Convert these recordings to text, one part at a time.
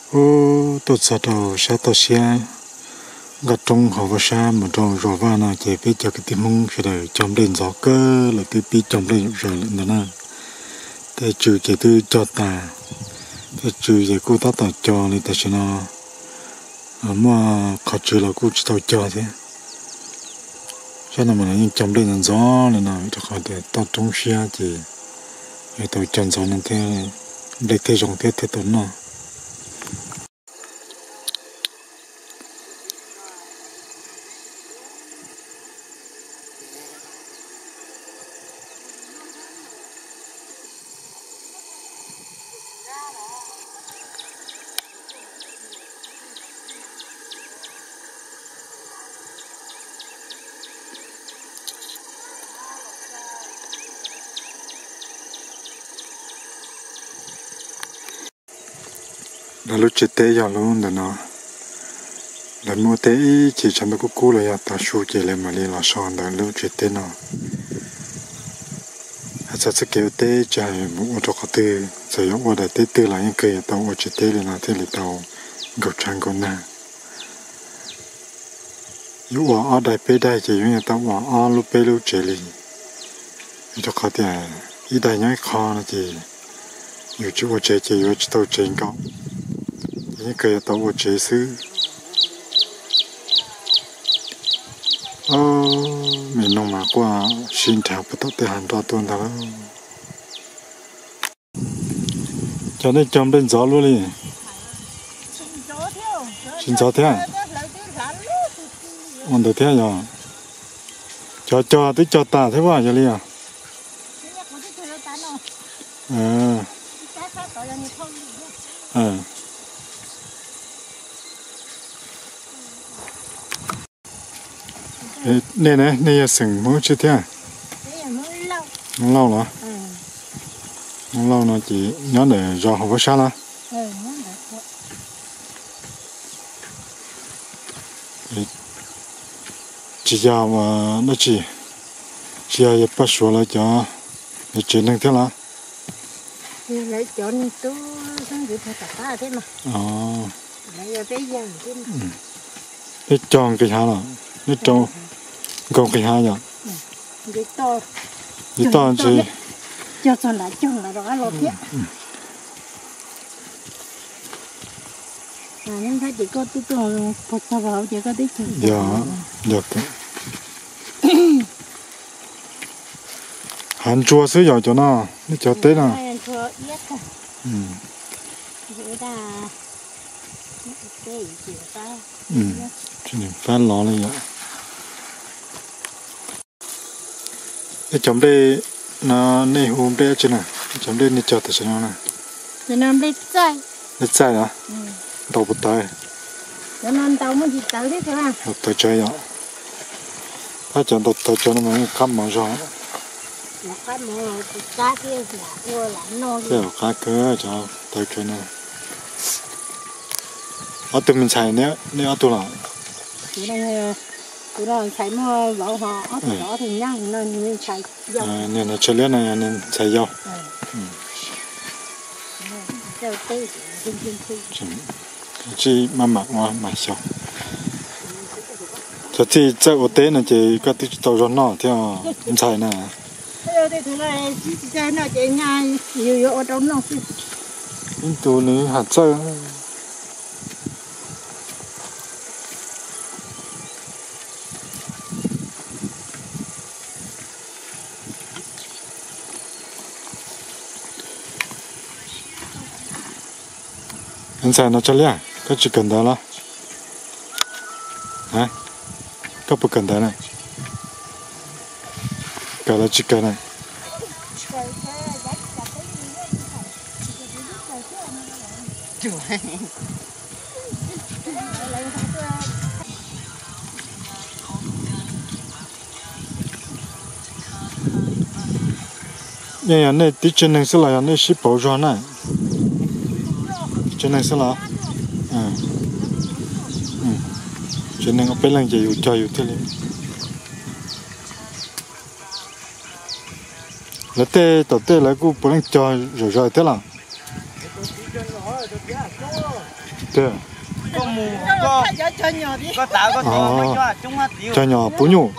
Ub, tuaj txog rau sab toj siab nqaj roob hauv vaj sab mus rau zos vaj no ces peb cov kwv tij Hmoob sawv daws cog nplej ntxov kawg lawm, twb pib cog nplej zaws lawm ntag na. Tej tswv ces twb cog tas, tej tswv ces kuj tab tom cog li tam sim no, muaj qhov tswv los kuj tsis tau cog thiab. Sab no mas yeej cog nplej ntxov ntxov li no rau qhov tias toj roob siab ces yuav tau cog ntxov no thiab, nplej thiaj zoo thiab thiaj tau noj. Lawv lub tsev teb yog lub ntawm no. Lawv muaj teb ib chim tshav ntuj kub kub los yog tav su ces lawv mam li los so ntawm lub tsev teb no. Hais txog txoj kev ua teb tsis hais mus ua rau qhov twg, txawm yuav ua daim teb twg los yeej kawg yuav tau ua tsev teb li no thiaj li tau nkaum tshav nkaum nag. Yuav ua ob daim peb daim ces yuav tau ua ob lub peb lub tsev li. Vim rau qhov tias ib daim nyob ib qho no ces yus tsis ua tsev ces yuav tsis tau tsev nkaum, ces yeej kawg yuav tau ua tsev xwb. Me noog mas quaj sib nrhav puag tom tej hav nroj tuaj ntag lauj. Cov nej cog nplej ntxov luaj li. Tsis ntxov thiab. Ua ntawd thiab yog. Cov cog twb cog tas thiab vaj yog li os. Nej ne, nej yog xeem Hmoob tsi thiab? Hmoob Lauj los? Hmoob Lauj no ces nyob ntawm zos hauv Vaj Sab los? Tsis yog dab tsi, tsis yog yog Paj Suav lawv cov, lawv tsev neeg thiab los? Peb cog nqis hav los, neb rau nkaus nqis hav yom? Nqis toj ntsis. Yog, yog. Hav ntsuag xwb yog cov no, nej cov teb no. Tsis nws fab los li yom. Nej cov nplej no nej hu nplej dab tsi na? Cov nplej nej cog tam sim no na? Nplej txaij los? Ntaus puas tawv? Tawv tsawv yom. Tab cov ntaus tawv tsawv no mas qab mov zog. Thiab qab kawg cov tawv tsawv no. Ob tug me ntxhais nej ob tug los? Niag no tshav liab no yog niag ntxhais yau. Txij maj mam ua mas xyaum. Cov txij txawj ua teb no ces koj twb tsis tau zog noj thiab ntxhais na. Ib tug nws has txawj. Ntxhais no tshav liab, koj tsis kawm ntawv los? Koj puas kawm ntawv na? Kawm los tsis kawm na? Nej yog nej tib tsev neeg xwb los yog nej sib pauv zog na? Tsev neeg xwb los? Tsev neeg ob peb leeg ces yus cog yus thiaj li. Lawv tej tom tej lawv kuj puav leej cog zom zaws thiab los? Cog nyom pub nyuj.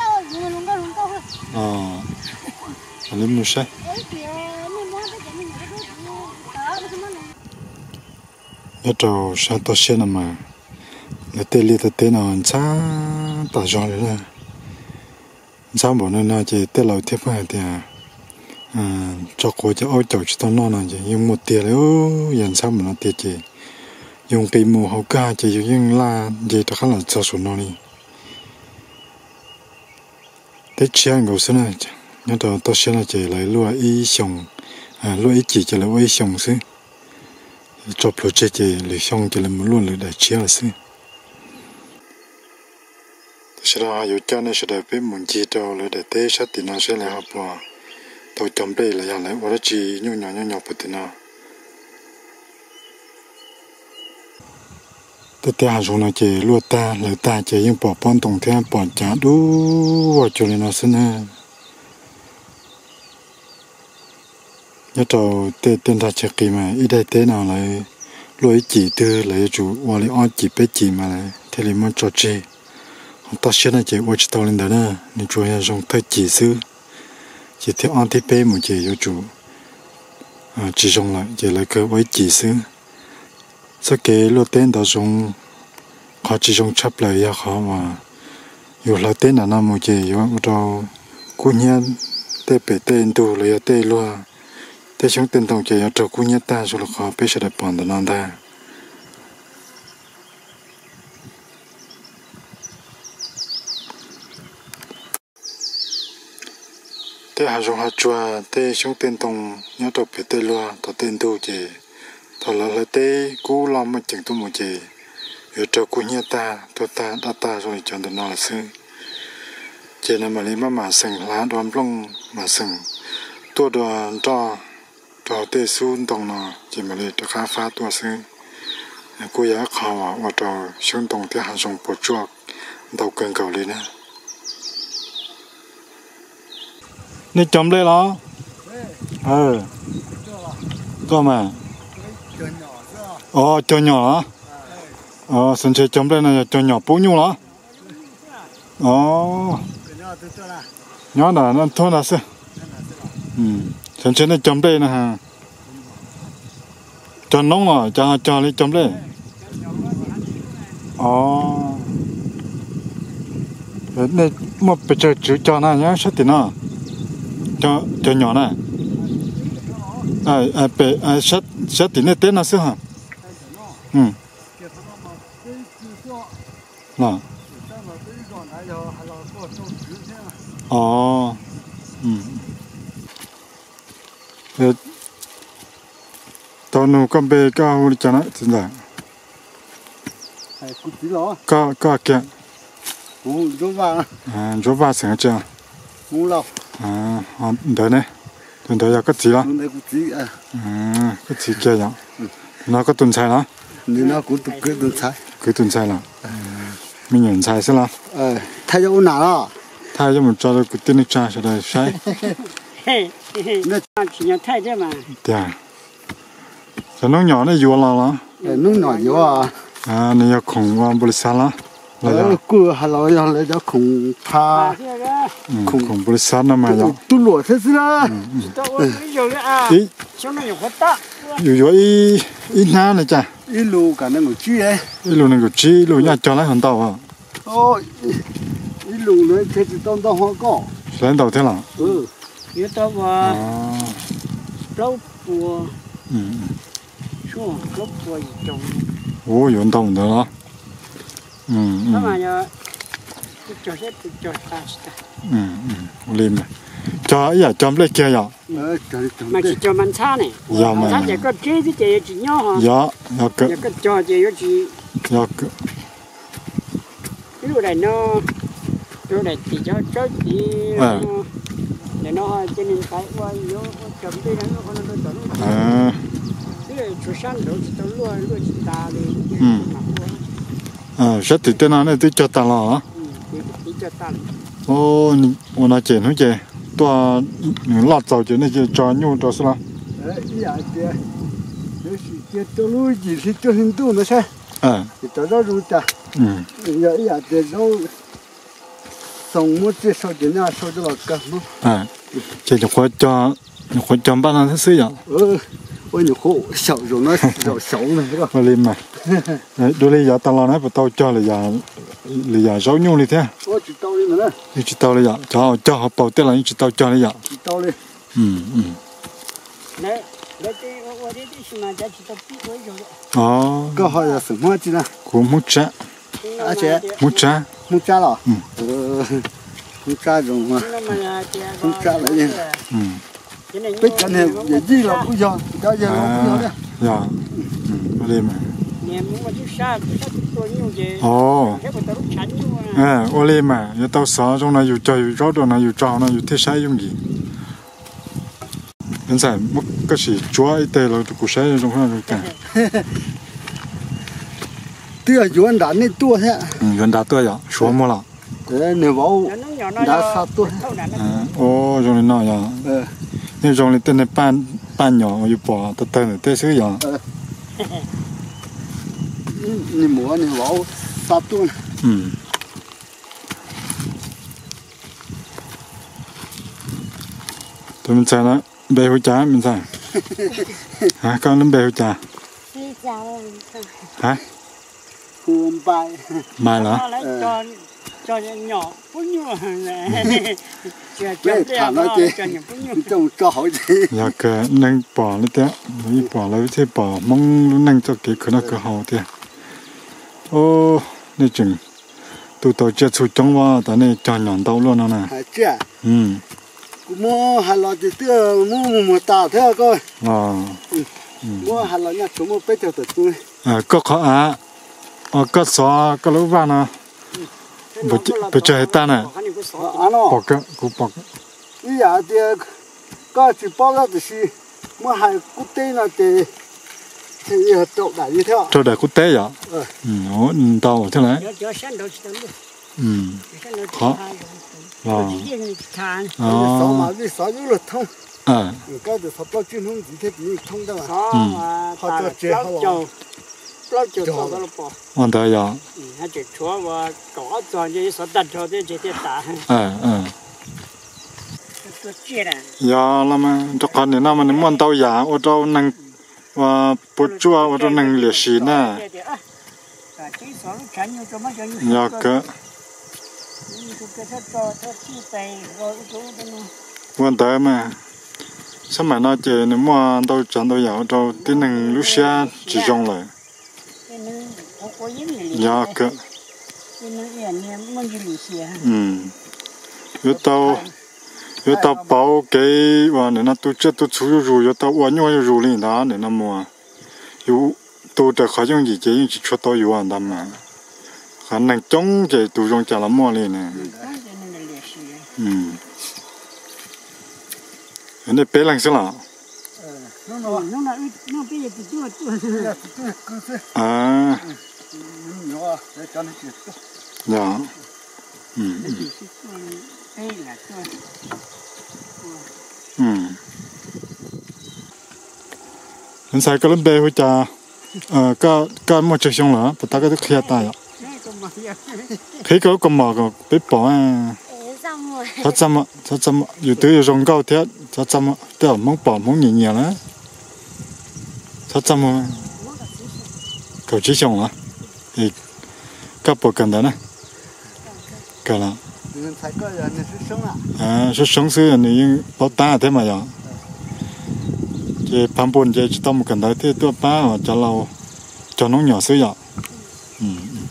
Li mus saib. Nyob rau sab toj siab no mas lawv tej liaj tej teb no ntxhab tas zog li na. Ntxhab npaum no no ces tej laus thiaj pheej hais tias tso quav ces aub caum tsis tau noj no ces yeej muaj tiag li. Yog ntxhab npaum no tiag ces yus nqis mus hauv kaj ces yus yeej laj nce rov qab los txog saum no li. Teb tshiab nkaus xwb na. Nyob rau toj siab no ces lawv luaj ib xyoos, luaj ib cim ces lawv ua ib xyoos xwb. Tso plhuav tseg ces lwm xyoo ces lawv mus luaj lwm daim tshiab lawm xwb. Tam sim no yuav coj nej sawv daws peb mus ncig rau lawv daim teb sab tim no seb lawv ho puas tau cog nplej los yog lawv ua dab tsi nyuj nyos nyuj nyos puag tim no. Tej teb hav zoov no ces luaj tag hlawv tag ces yeej pom pob ntoo thiab pom cav dub vog cuag li no xwb na. Nyob rau tej tej nrag chaw qis mas ib daim teb no lawv luaj ib cim twg lawv yuav tsum ua li ob cim peb cim mas lawv thiaj li muab tso tseg. Ho toj siab no ces ua tsis tau li ntawd na, nws tsuas yog zoo thawj cim xwb. Ces thib ob thib peb mus ces yuav tsum tsis zoo lawm ces lawv kawg ua ib cim xwb. Txoj kev luaj teb ntawd zoo, qhov tsis zoo tshaj plaws yog qhov uas yus hlawv teb nram no mus ces yuav ua rau kub hnyiab tej pem tej ntug los yog tej luag, tej xyoob tej ntoo ces yuav raug kub hnyiab tag zoo li qhov peb sawv daws pom ntawm no ntag. Tej hav zoov hav tsuag tej xyoob tej ntoo nyob rau pem tej luag tom tej ntug ces thaum lawv hlawv teb kub loj muaj ceem tuaj mus ces yuav raug kub hnyiab tag tuag tag daj tag zoo li cov ntawm no lawm xwb. Ces nws mam li maj mam xeem hlav dua nplooj, mam xeem tuaj dua nroj rau tej xub ntoo no ces mam li rov qab fab tuaj xwb. Kuj yog ib qho uas ua rau xyoob ntoo thiab hav zoov puas tsuaj ntau kawg nkaus li na. Nej cog nplej los? Koj mas. Os, cog nyom los? Xav ntshe cog nplej no yog cog nyom pub nyuj los? Os, nyob nram no thuab no xwb. Xav ntshe nej cog nplej no. Cog noob los cas ho cog li cog nplej? Os, nej muaj pes tsawg tswv cog na nyob sab tim no? Cog nyom na. Pem sab tim nej teb no xwb ha. Os, tau nug koj npe, koj hu li cas na txiv ntxawm? Koj kiag. Ntsuab Vaj xeem tsi? Ntawd ne, tus ntawd yog koj txiv los? Koj txiv kiag yom. No koj tus ntxhais los? Kwv tus ntxhais los? Me nyuam ntxhais xwb los? Thaij yuav mus tso rau kwv tij neej tsa sawv daws saib. Tiag, cov noob nyom nej yuav los los? Nws yog khoom ua npaum li xav los? Kuj hais los yog lawv cov khoom pha, khoom npaum li xav no mas yog tub luam thiab xwb na. Yus yuav ib hnab no cas? Ib lus nees nkaum tsib, ib lus nyaj cog lawm ho ntau. Ib lus tsis tau ntau ho koj. Lawv ntau thiab los? Ua yuav ntau ntawd los? Li cog ib yam cog nplej kiag yom? Yog mas. Sab tim tej no nej twb cog tas los? Ua no ces hnub ces tuaj nws loj txaus ces nej cia tso nyuj rau xwb los? Ib yam tias, cia rau lub yim hli cuaj hli ntuj ntawd saib. Ces cov zaub zoo cas, yog ib yam tias zaub xoo muab tsiaj sau ces noj sau coj los kawg Hmoob. Ces nyuam qhuav cog npaj no thiab xwb yom? Ua nyuam qhuav xyaum zaum no, zaum xyaum no. Ua li mas, dua li yav tas los na puas tau cog li yam zaub nyuj li thiab? Yeej tsis tau li yom, cov cog hauv paus tej los yeej tsis tau cog li yom? Kuv Hmoob Tsab. Hmoob Tsab. Hmoob Tsab los? Hmoob Tsab zoo, Hmoob Tsab lawm. Peb cov niag yawm yij los kuj yog, cov yawg los kuj yog. Yog, ua li mas. Ua li mas yuav tau xov zoo no yus cog yus zaub rau no yus tso hauv no yus thiaj saib yooj yim. Ntxhais, muab koj sim tsuab ib teg los rau kuv saib zoo zoo cas. Twb yog yuav nram nej tuaj thiab. Yuav nram tuaj yom, Suav muag los? Nws vauv nrad xa tuaj. Zoo li no yom. Yeej zoo li tej niag paj nyom uas yus pom tawg tawg ntawm tej xwb yom. Nws muam nws vauv xa tuaj. Tus me ntxhais no npe hu cas me ntxhais? Koj lub npe hu cas? Npais los? Yog kawg, neeg pom li tias, yeej pom lawv thiaj pom Hmoob lub neej txoj kev khwv noj khwv haus tiag. Nej tseem tu tau tsiaj txhu coob ua tas nej cog nyom ntau luaj no na. Kuv muab hais los ces twb muab mus muag tas thiab koj. Muab hais los nyaj tshuav muaj peb caug tawm tu. Koj qhov av, koj xov koj lub vaj no, pes tsawg hais tag na? Kuv pom. Ib yam tias koj tsis paub koj tiam sis muab hais qub teb no ces yog rau daim li thiab. Rau daim qub teb yom? Ntau thiab lawm. Ua ntawd yog. Yog los mas rau qhov nim no mas nws muaj ntau yam ua rau neeg, ua puas tsuaj ua rau neeg liam sim na. Yog kawg. Ua ntawd mas, xab maim no ces nws muaj ntau tsav ntau yam ua rau tib neeg lub siab tsis zoo lawm. Yog kawg. Yuav tau, yuav tau pauv kev uas nim no tu tsiaj tu txhu zuj zus, yuav tau ua nyuaj zuj zus li ntawd nim no mas. Yus tu raws qhov yooj yim ces yeej tsis tshua tau yuav ntag mas. Qhov neeg coob ces tus zoo cas los muaj li na. Nej peb leeg xwb los? Ntxhais, koj lub npe hu cas? Koj muaj tsawg xyoo lawm? Puas tas koj twb qhia tas yom? Qhib koj lub kaus mom kom peb pom. Yus twb yuav zoo nkauj thiab, tej zaum Hmoob pom Hmoob nyiam nyiam lawm. Txhob txaj muag. Kaum tsib xyoos los? Koj puas kawm ntawv na? Kawm los? Soob soob xwb nws yeej paub tab thiab mas yog. Ces pab npun ces tsis tau mus kawm ntawv thiaj tuaj pab cov laus cog noob nyom xwb yom.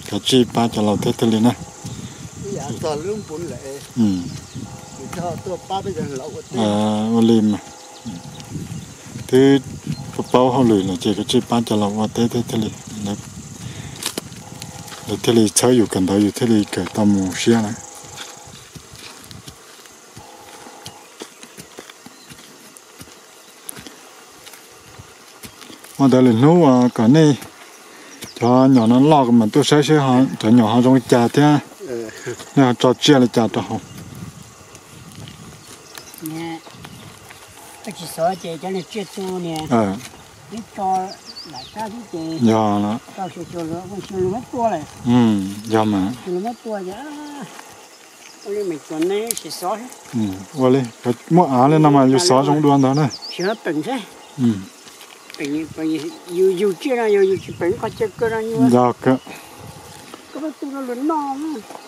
Kav tsij pab cov laus thiab thiaj li na. Ua li mas twb paub hauj lwm lawm ces kav tsij pab cov laus ua teb thiab thiaj li, lawv thiaj li txhawb yus kawm ntawv yus thiaj li kawm tau mus siab na. Ua ntawd lwm hnub uas kom nej cov nyom no loj mas tuaj saib seb cov nyom ho zoo li cas thiab nej ho tso tsiaj li cas rau hauv. Yog, yog mas. Ua li, muaj av li no mas yus xov zoo dua ntag na. Yog kawg.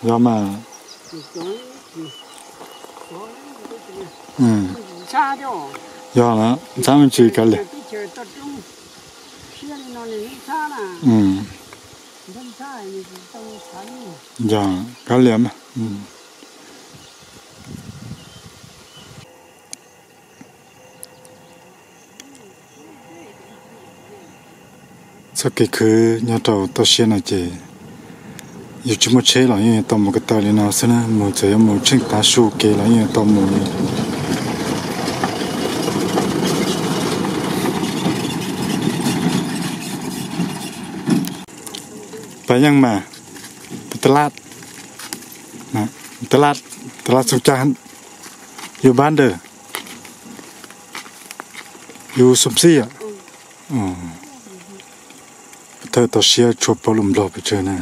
Yog mas. Yog na, ntxhab me ntsis kav liam. Yog, kav liam mas. Txoj kev khwv nyob rau toj siab no ces yus tsis muaj tsheb los yeej yuav tau mus ko taw li no xwb na, mus txawm yuav mus tsheej tav su kev los yeej yuav tau mus li. Pas yeej mas, tab laj, tab laj, tab laj txooj caj, yus npab ntawd, yus xub xij. Thawj toj siab tshuav paub lus Nplog pes tsawg na.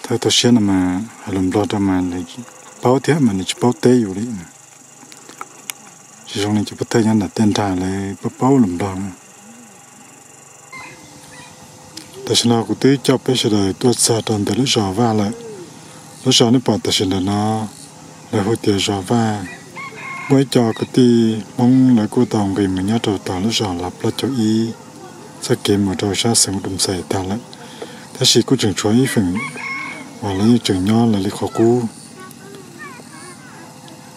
Thawj toj siab no mas hais lus Nplog rau mas nws paub thiab mas nws tsis paub teb yus li. Tsis zoo li cov pov thawj nyob nram tej nrag lawv paub paub lus Nplog na. Tam sim no kuv twb coj peb sawv daws tuaj txog rau ntawm lub zos Vaj lawm. Lub zos nej pom tam sim ntawm no lawv hu tias zos Vaj. Muaj ib co kwv tij Hmoob lawv kuj tau nqis mus nyob rau tom lub zos Lav Plaub Caug Ib, txoj kev mus rau sab xeev Doo Xais tag lawm, tab sis kuj tseem tshuav ib feem uas lawv yeej tseem nyob lawv li qhov qub.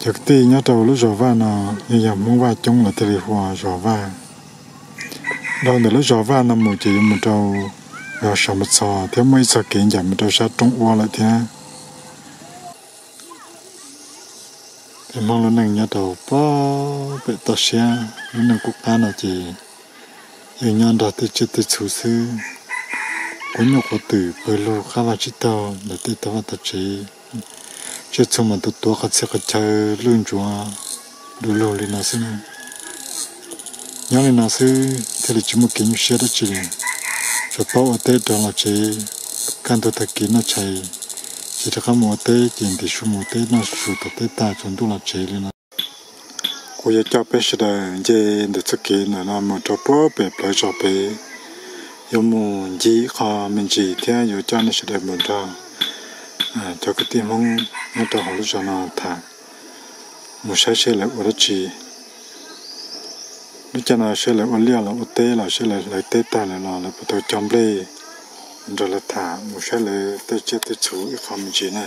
Cov kwv tij nyob rau lub zos Vaj no yeej yog Hmoob Vaj coob lawv thiaj li hu ua zos Vaj. Dhau ntawm lub zos Vaj no mus ces yuav mus rau zos Saum Mos Txhos thiab muaj ib txoj kev ncaim mus rau sab roob Uab lawm thiab. Peb Hmoob lub neej nyob rau puag pem toj siab, lub neej qub qab no ces yeej nyob nrog tej tsiaj tej txhu xwb. Quav nyuj quav twm pawg lug qab vaj tsib taug ntawm tej tog vaj tog tsev. Tsiaj txhu mas tuav tuav qhov txhia qhov chaw lwj ntsuav du lug li no xwb. Nyob li no xwb thiaj li tsis muaj kev nyuaj siab dab tsi li. Tsuas paub ua teb rov los tsev, kaj ntug tag kis noj tshais, tsis rov qab mus ua teb ces ntim su mus teb noj su tom teb tag tsaus ntuj los tsev li no. Kuv yuav coj peb sawv daws nce ntawm txoj kev ntawm no mus rau puag pem plawv zos pem, yuav mus ncig qho me ntsis thiab yuav coj nej sawv daws mus nrog cov kwv tij Hmoob nyob rau hauv lub zos no tham, mus saib seb lawv ua dab tsi. Lub caij no seb lawv ua liaj los ua teb los seb lawv hlawv teb tag lawm los lawv puas tau cog nplej, nrog lawv tham mus saib lawv tej tsiaj tej txhu ib qho me ntsis na.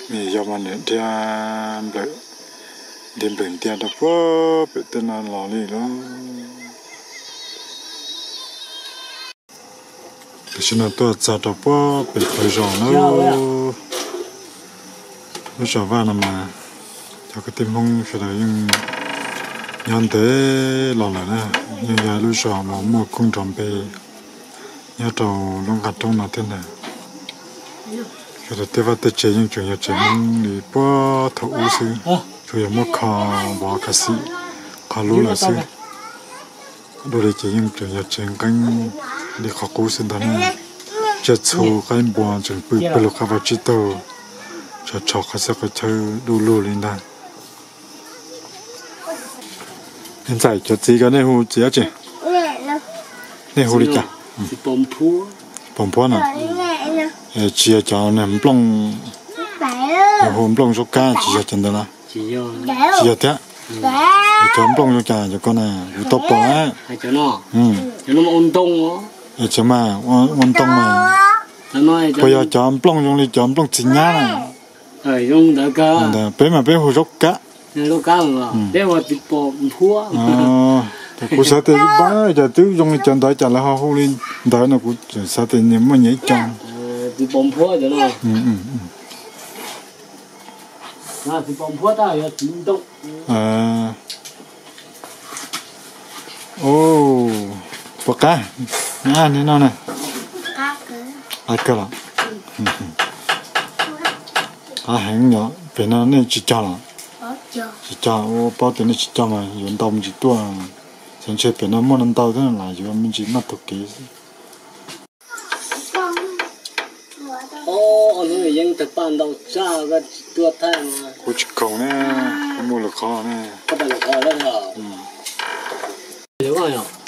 Nws yog mas nws dhia nplawm, dhia nplawm ntia rau puag pem tej no los li lauj. Tam sim no tuaj txog rau puag pem plawv zos na. Lub zos Vaj no mas cov kwv tij Hmoob sawv daws yeej nyob ntev los lawm na, yeej yog lub zos uas muaj koob nrov npe nyob rau lub nqaj roob no thiab ntag. Sawv daws tej vaj tej tsev yeej tseem yog tsev Hmoob li puag thaum ub xwb, tsuas yog muab kho vov kho xim, kho lub lawm xwb. Dua li ces yeej tseem yog tsev nqeeb li qhov qub xwb ntag na. Tsiaj txhu qaib npua tseem pw pawg lug qab vaj tsib taug, tsho tsho qhov txhia qhov chaw du lug li ntag. Ntxawm, cov txiv ko nej hu txiv dab tsi? Nej hu li cas? Pom Nphuab no. Tsis yog cov nplooj, hu nplooj zaub kab tsis yog cov ntawd los? Tsis yog thiab. Cov nplooj zoo cas cov ko na, kuv tau pom. Cov mas ua ntoo mas, puas yog cov nplooj zoo li cov nplooj txiv nyab na? Peb mas peb hu zaub kab. Kuv xav tias cas twb zoo li cov ntawd cas lawv ho hu li ntawd no, kuv xav tias nws muaj nyias ib co. Puas qab, nej noj na? Qab kawg los? Qab heev yom, pem no nej tsis cog los? Tsis cog, ua paub tias nej tsis cog mas yuav ntau me ntsis tuaj. Xyov ntshe pem no muaj ntau thiab los yuav me ntsis noj taug kev xwb. Kuv tsis khoom ne, kuv mus lwm qhov ne.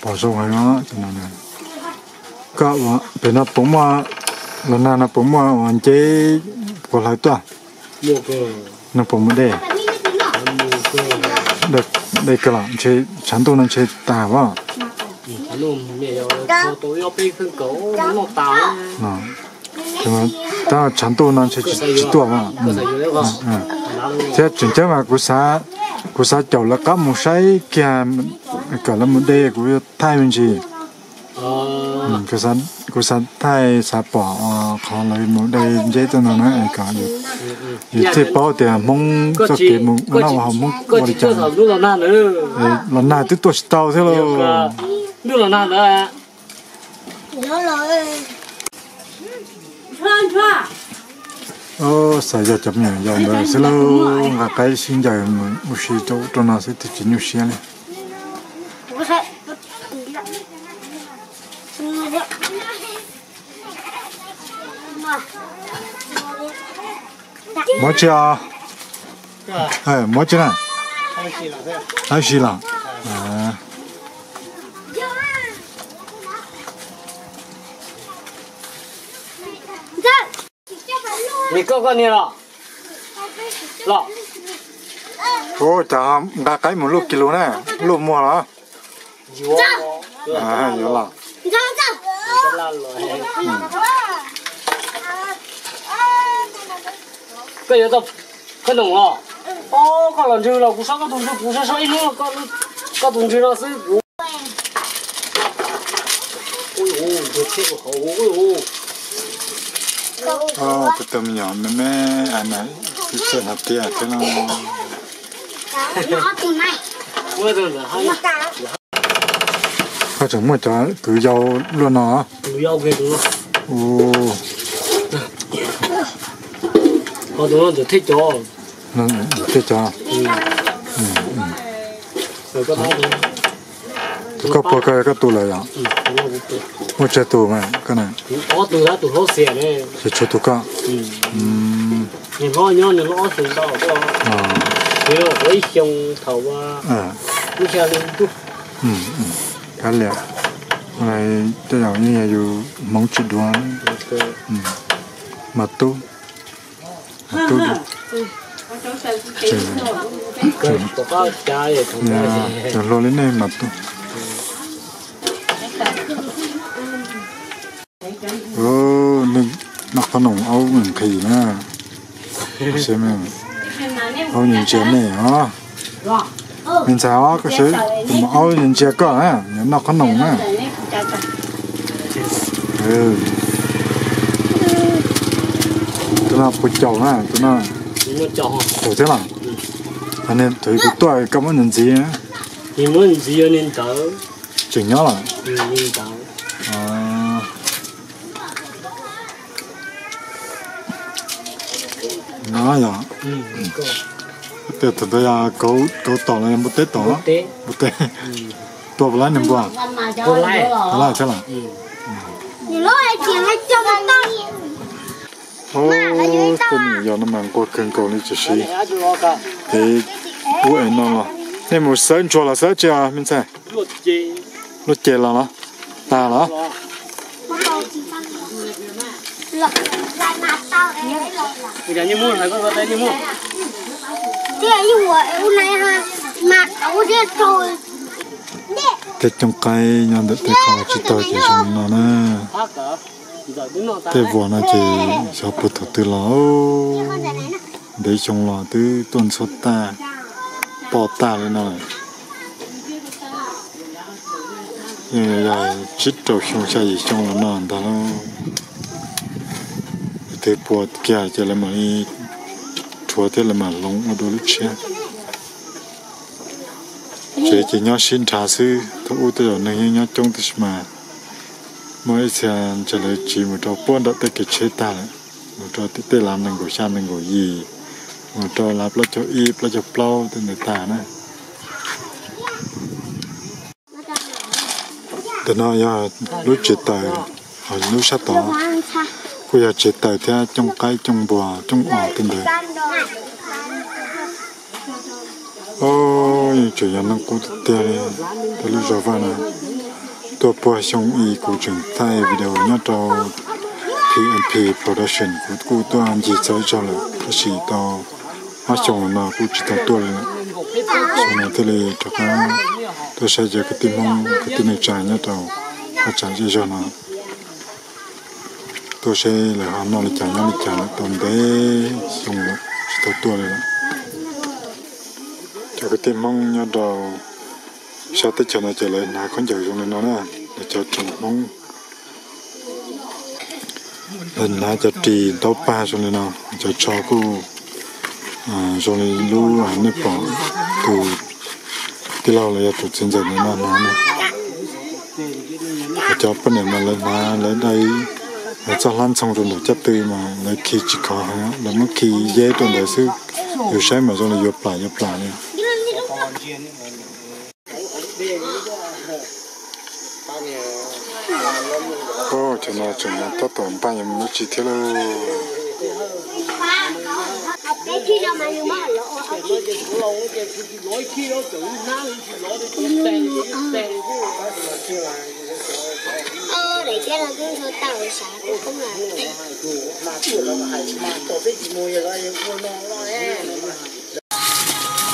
Pom zoo heev os. Koj pem no puas muaj, los nag no puas muaj uas nceb puas hlawv tuaj? No puas mus de? De kawg los ntshe tshav ntuj no ntshe tag as. Tab tshav ntuj no ntshe tsis tuaj as. Thiab tseem ceeb mas kuv xav caum lawv qab mus saib kiag kom lawv mus de, kuv yuav thaij me ntsis. Kuv xav thaij xav pom qhov lawv mus de nceb tuaj no na, kom yus thiaj paub tias Hmoob txoj kev mus ua noj ua haus Hmoob ua li cas. Los nag twb tuaj tsis tau thiab lauj. Xav yog cov me nyuam yaus ntawd xwb lauj, nqa qaib sib ncaws mus ua si rau ub rau no xwb twb tsis nyuaj siab li. Muab tsi os? Muab tsi na? Ab si los. Ua cas nqa qaib mus luj ki lus na, luj muag los? Yuav los. Koj yuav tau qhob noom los? Koj los ntswg los kuv sob koj tus ntswg, kuv sob sob ib hnub koj tus ntswg no xwb kuv. Tus me nyuam me me a na, twb txawj hnav tiab thiab no. Koj tseem muaj cov kwv yau luaj no. Thiaj cov. Tus koj puag ko koj tus lawm yom? Muaj tsawg tus mas koj na? Ces tshuav tus koj. Kav liam, tej zaum yeej yog yus hmoov tsis dua. Mas tub, mas tub, cov hluas li nej mas tub. Nej noj qhob noom aub nqhis na. Aub ntsia nej os. Me ntxhais os, koj sawv mus aub ntsia koj na, noj qhob noom na. Tus no puas caum na, tus no caum thiab los? Thaum kuv tuaj koj muab nws ntxiv. Tseem nyob los? No yog, tias thaum ntawd yog kauv tom los yog npua teb tom? Npua teb. Tua puas laib niag npua? Laib thiab los? Tej me nyuam yaus no mas nquag kawg nkaus li tiam sis ub es no los. Nej mus xawb ntsuag los xawb tsi os me ntxhais? Luaj ces los los? Tag los? Tej cooj qaib nyob ntawm tej qhov tsis tau ces zoo no na. Tej vuas no ces xyov puag thaum twg los, ntev xyoo los twb tuaj ntxhua tag, poj tag li no. Yeej yog tsib rau xyoo xya yim xyoo los no ntag lauj. Twb puas kiag ces lawv mam li rhuav thiab lawv mam hloov ua dua lub tshiab. Tsev ces nyob sib nrhav xwb, thaum ub tej zaum neeg yeej nyob coob tab sis mas muaj ib txhia ntshe lawv tsiv mus rau puag nram tej kev tsheb tag lawm, mus rau tim tej lav nees nkaum xya nees nkaum yim, Mus rau lab plaub caug ib plaub caug plaub tej ntawd tag na. Ntawm no yog lub tsev taws, lub sab tod kuj yog tsev taws thiab cooj qaib cooj npua cooj os tej ntawd. Tseem yog neeg qub tiag tiag li. Tej lub zog vaj no tuaj puag xyoo i kuv tseem thaij video nyob rau P M P Production, kuv kuj tuaj ncig txog ib zaug lawm tab sis tau ob xyoo no kuj tsis tau tuaj li lawm. Xyoo no thiaj li rov qab tuaj saib cov kwv tij Hmoob kwv tij neej tsa nyob rau thaj tsam zej zog no, tuaj saib lawv ho noj li cas nyob li cas lawm, tau ntev xyoo lawm tsis tau tuaj li lawm. Cov kwv tij Hmoob nyob rau sab teb chaws no ces lawv hnav khaub ncaws zoo li no na, lawv cov tsoom Hmoob. Lawv hnav cov ris ntaub pag zoo li no, cov tsho kuj zoo li lub nej pom tus tij laug los yog tus txiv ntxawm ntawm no hnav na. Cov poj niam mas lawv hnav lawv dai, lawv txoj hlab ntxhoo rau nraum caj tw mas lawv khi tsis khov heev, lawv muab khi yeb rau ntawd xwb, yus saib mas zoo li yuav plam yuav plam li. Cov no tseem tab tom npaj yuav mus dab tsi thiab lauj.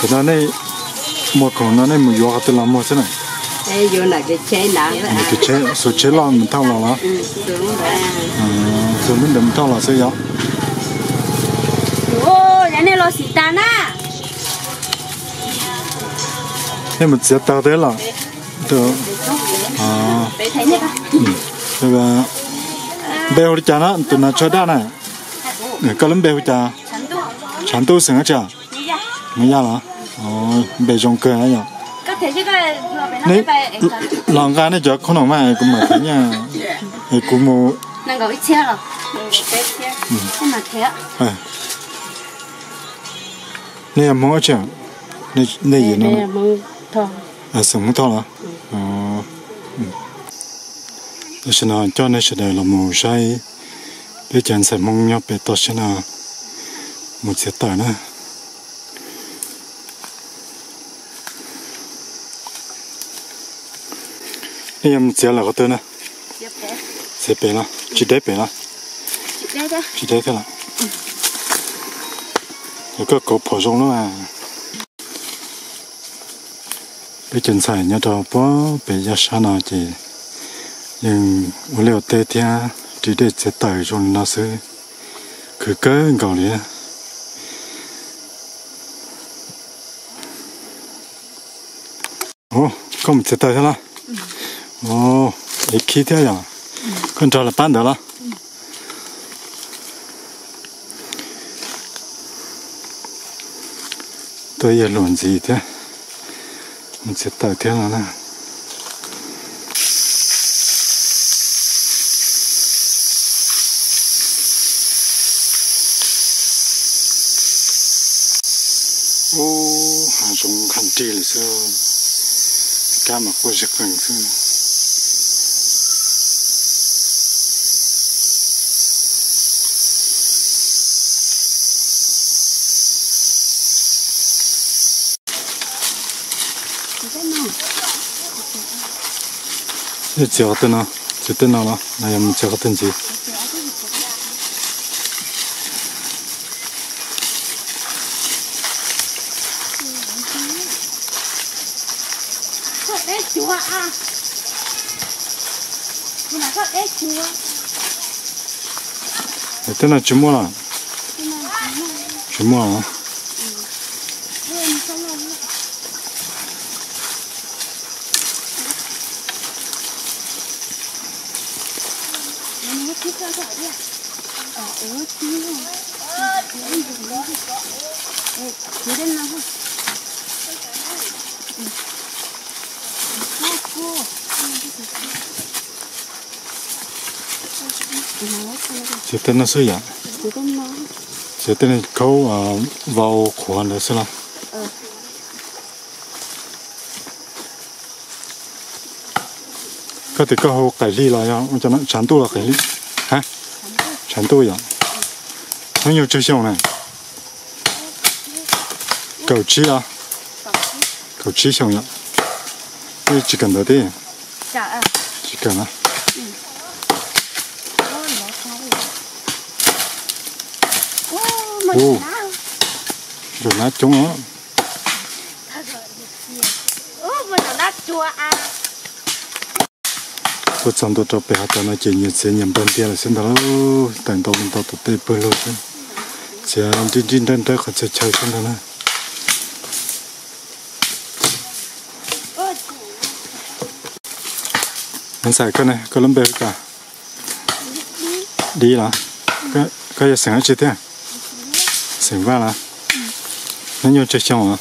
Tus no nej muag khoom no nej mus yuav qhov twg los muag xwb na? Xuas tsheb loj mus thauj los los? Xuas lub ntawd mus thauj los xwb yom? Nej mus txiav taws thiab los? Npe hu li cas na tus nas tsho daj na? Koj lub npe hu cas? Tshav ntuj xeem dab tsi? Hmoob Yaj los? Npe zoo kawg na yom. Los nqa nej cov khoom no mas kuv mam thev nyaj, kuv mus. Nej yog Hmoob dab tsi? Nej yim no xeem Hmoob Thoj los? Tam sim no coj nej sawv daws los mus saib peb cov ntxhais Hmoob nyob pem toj siab no mus txiav taws na. Nej yuav mus txiav lawm qhov twg na? Txiav pem los? Tsis deb pem los? Tsis deb thiab los? Koj kauv phom zoo lawm. Peb cov ntxhais nyob rau puag pem yaj sab no ces yeej ua liaj ua teb thiab ris dej txiav taws zoo li no xwb, khwv kawg nkaus li. Koj mus txiav taws thiab los? Ev khib thiab yom? Koj nrog lawv pab ntawd los? Tuaj yawg luam ntxiv thiab, mus txiav taws thiab no na. Ub, hav zoov nqhis nrig li xwb, kab mas quaj zig qees xwb. Nej txiav qhov twg no? Txiav tej no los yog mus txiav qhov twg ntxiv? Tej no tsis muaj los? Tsis muaj los? Txiav tej no xwb yom? Ces tej neeg khaub vau qhuav ntawd xwb los? Koj tias koj hu qaim hli los yog ua cov tshav ntuj los qaim hli? Ha, tshav ntuj yom. Hnub nyoog tsawg xyoo na? Kaum tsib los? Kaum tsib xyoo yom. Tsis kawm ntawv thiab? Tsis kawm na. Ub, ntsum nab coob os. Tuaj txog ntua rau pem hav tawm no ces nyias txiav nyias npawg ntiag lawm xwb ntag lauj. Tawm ntau ntau tus tej pawg lug xwb. Txiav nrib nrib nrawb nrawb qhov txhia chaw xwb ntag na. Ntxhais koj ne, koj lub npe hu cas? Dib los? Koj yog xeem dab tsi thiab? Xeem Vaj los? Nyob nyuag tsawg xyoo os?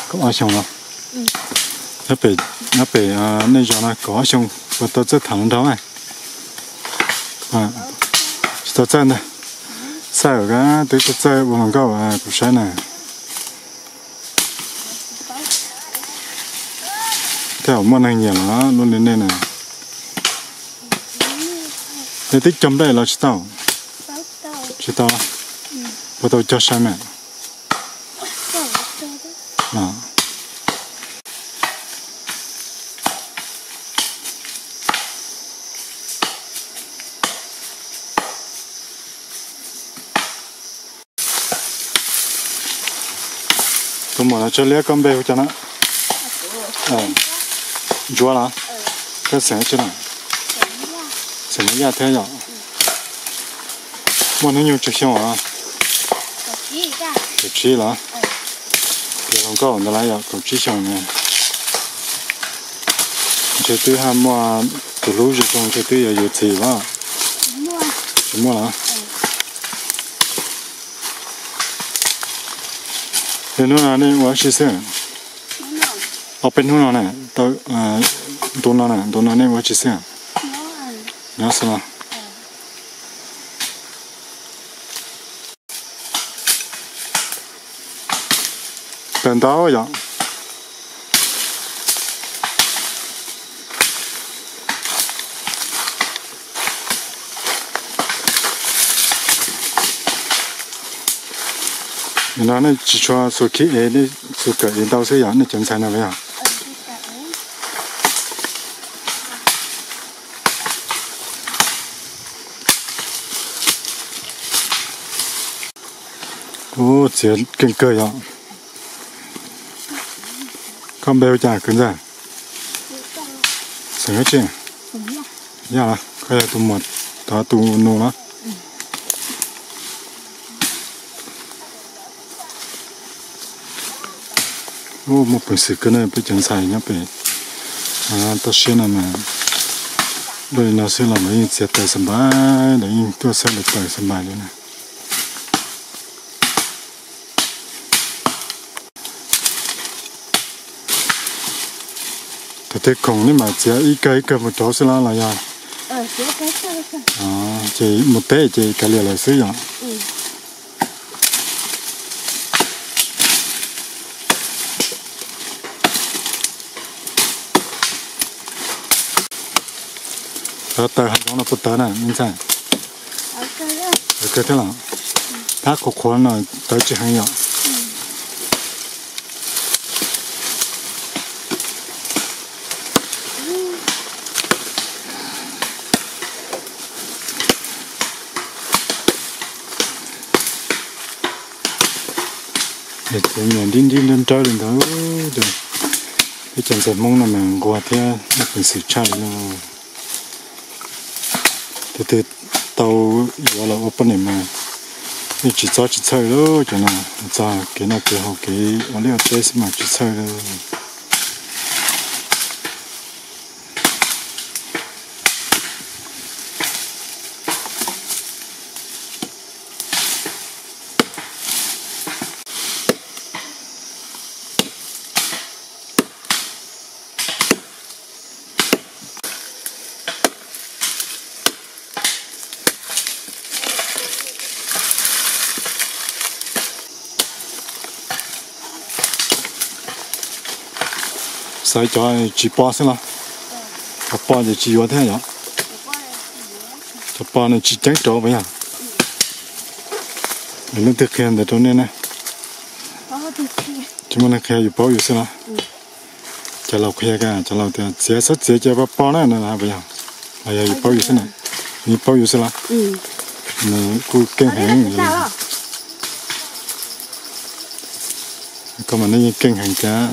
Kaum ob xyoo los? Nyob pem, nyob pem nej zos no kaum ob xyoo puas tau txawj tham hluas nraug? Tsis tau txawj ntag. Xav kab twb tau txawj ua hluas nkauj kuv saib na. Tej zaum muaj neeg nyiam los luaj li nej na. Nej twb cog nplej los tsis tau? Tsis tau. Puas tau cog sai mas? Tus muam los tsawg liab, koj npe hu cas na? Ntsuab los? Koj xeem dab tsi na? Xeem Yaj thiab yom? Muaj hnub nyoog tsawg xyoo os? Kaum tsib los? Tias hluas nkauj ntawd lawm yom, kaum tsib xyoo na. Ntshe twb ho muaj tus hlub zoo zoo, ntshe twb yuav yuav txiv los? Tsis muaj los? Hnub no nej ua dab tsi xwb? Ob peb hnub no na, ntu no na, ntu no nej ua dab tsi xwb? Nyob xwb los? Tawm ntau yom. Nim no nej tsis tshua xuas khib ev, nej xuas kawm ev ntau xwb yom, nej cov ntxhais no los yog? Ub, txiav keej kawg yom. Koj npe hu cas kwv ntxawg? Xeem dab tsi? Yaj los? Koj yog tus muam, tod tus nus los? Ub, muaj peev xwm kawg na peb cov ntxhais nyob pem toj siab no mas. Luaj li no xwb los lawv yeej txiav taws xas npais, lawv yeej tuaj xab lawv taws xas npais li na. Thaum twg khoom nej mam txiav ib kawg ib kawg mus rau xwb los los yog? Ces mus teb ces kav liam lawm xwb yom? Lawv taws hav zoov no puas tawv na me ntxhais? Tawv kawg thiab los? Tab qhuav qhuav no tawv tsis heev yom? Ces nyias nrib nrib nrawb nrawb li ntawd. Peb cov ntxhais Hmoob no mas nquag thiab muaj peev xwm tshaj li no. Tus twg tau yuav los ua poj niam mas yeej tsis txob tsis txhawj li cov no, txog kev noj kev haus kev ua liaj ua teb xwb mas tsis txhawj li. Xaiv cov tsis pov xwb los? Cov pov ces tsis yuav thiab yom? Cov pov no tsis ceeb rau puas yog? Leej twg qhia ntawd rau nej na? Tsis muaj neeg qhia, yus paub yus xwb los? Cov laus qhia, cov laus tias txiav, txhob txiav cov pov pov na no puas yog? Los yog yus paub yus xwb na? Yus paub yus xwb los? Nws kuj keej heev. Koj mas nej yeej keej heev thiab,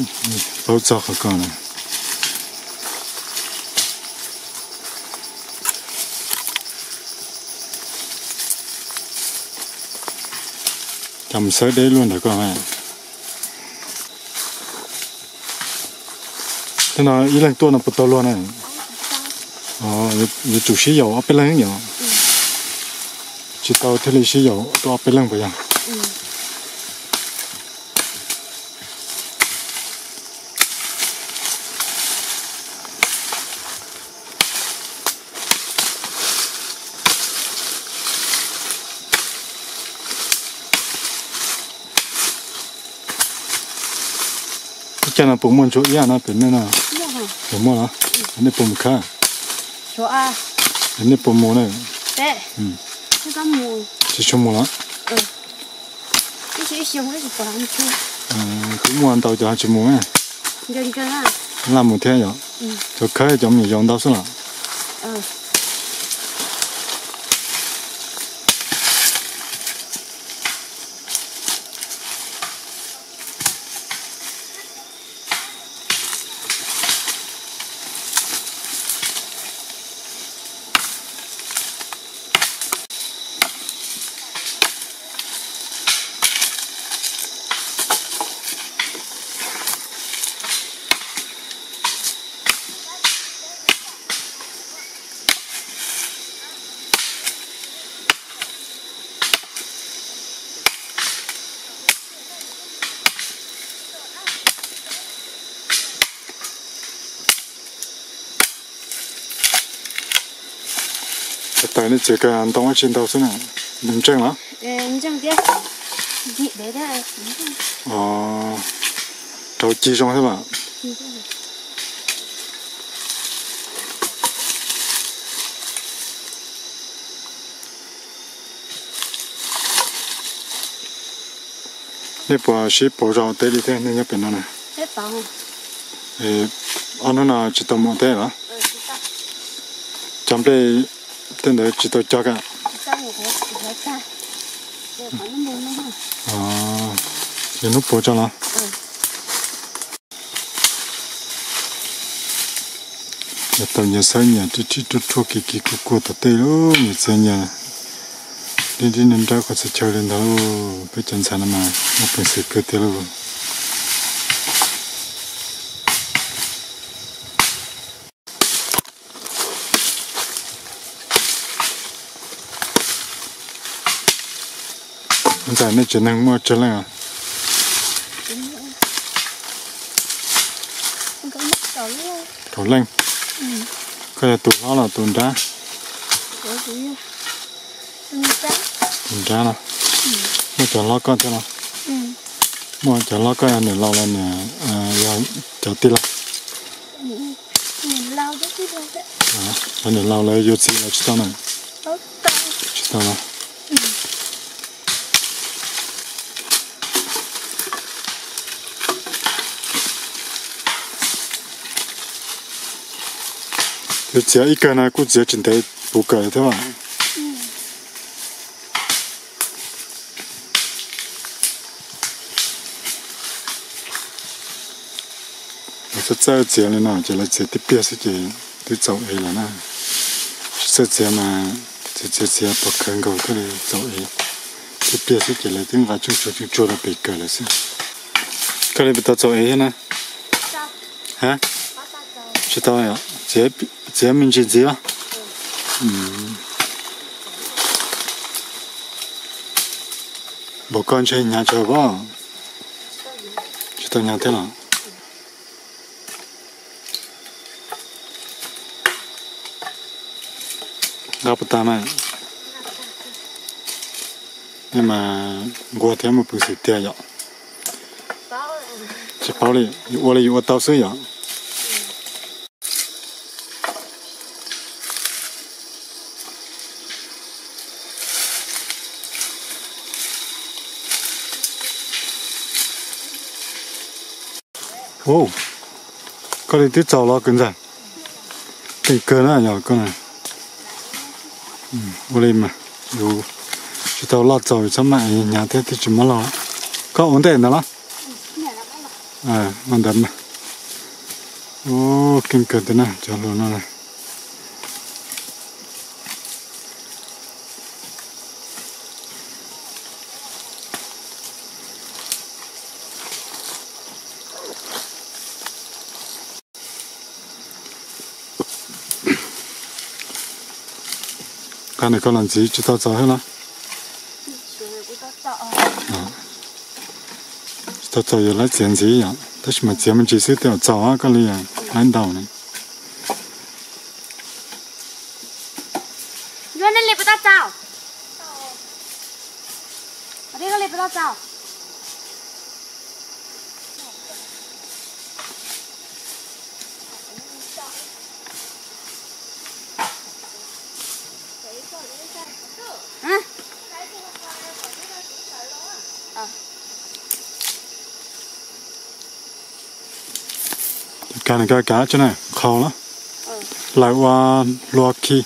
paub txog qhov ko na. Cov mus xawb deb luaj ntawm ko. Tej no ib leeg tuaj no puas tau luag na? Yuav tsum sib yaum ob peb leeg yom? Tsis tau thiaj li sib yaum tuaj ob peb leeg puas yog? Ib cag no puas muaj ntsuag iab no pem nej no? Puas muaj los? Nej puas mus khawb? Nej puas mus na? Tsis tshua mus los? Kuv muaj ntau cov tsis mus. Laj mus thiab yom? Cov khawb cov me nyuam yaus ntau xwb los? Tawm nej txiav ko ntoo dab tsi ntau xwb na? Ntseej los? Rau cig zoo xwb mas. Nej puas sib pauv zog teb li thiab nej nyob pem no na? Ob hnub no tsis tau mus teb los? Cov nplej tej ntawd tsis tau cog ka? Yog hnub puav tso los? Yog tau nyias xawb nyias rib rib ruaj ruaj kis kis kuj kuag tom tej lub nyias txiav nyias rib rib nrawb qhov txhia chaw li ntawd. Peb cov ntxhais no mas muaj peev xwm kawg tiag lauj. Ntxhais nej tsev neeg muaj tsawg leej? Kaum leej. Koj yog tus hlob los tus nrab? Tus nrab no. Muaj cov hlob koj thiab los? Muaj cov hlob koj yog niam laus los niam, yog cov tij laug? Cov niam laus lawv yuav txiv lawv tsis tau na? Tsis tau los? Yuav txiav ib kawg no kuj txiav tsis ntev puv kawm thiab. Lawv txawj txawj txiav li no ces lawv txiav tib pliag xwb ces twb txaus ev lawm na. Tsis txawj txiav mas txiav txiav txiav pom khawv nkaus thiaj li txaus ev. Tib pliag xwb ces lawv twb nqa tsuj tsuag tsuj tsuag rau pem kawm lawm xwb. Koj li puas tau txaus ev thiab na? Ha? Tsis tau, txiav me ntsis ntxiv. Npaum koj ntshe hnyav tsawv pob. Tsis tau hnyav thiab los? Nqa puas tag na? Nej mas nquag thiab muaj peev xwm tiag yom. Tsis paub li, yus ua li yus ua tau xwb yom. Ua, koj li twb txaus los kwv ntxawg? Keej kawg na yog koj na. Ua li mas, yus tsis tau loj txaus txhob maj es hnyav thiab twb tsis muab loj. Koj ua ntej ntawd los? Ua ntawd mas. Ua, keej kawg tiag na cov hluas no na. Qab ntawm koj los ntxiv tsis tau txaus thiab los? Tsis tau txaus yuav laib txiav ntxiv yom, tab sis mas txiav me ntsis xwb tej zaum txaus koj li laib ntau ne. Kav, kav tso na, qhau los? Hlawv ua hlua khi.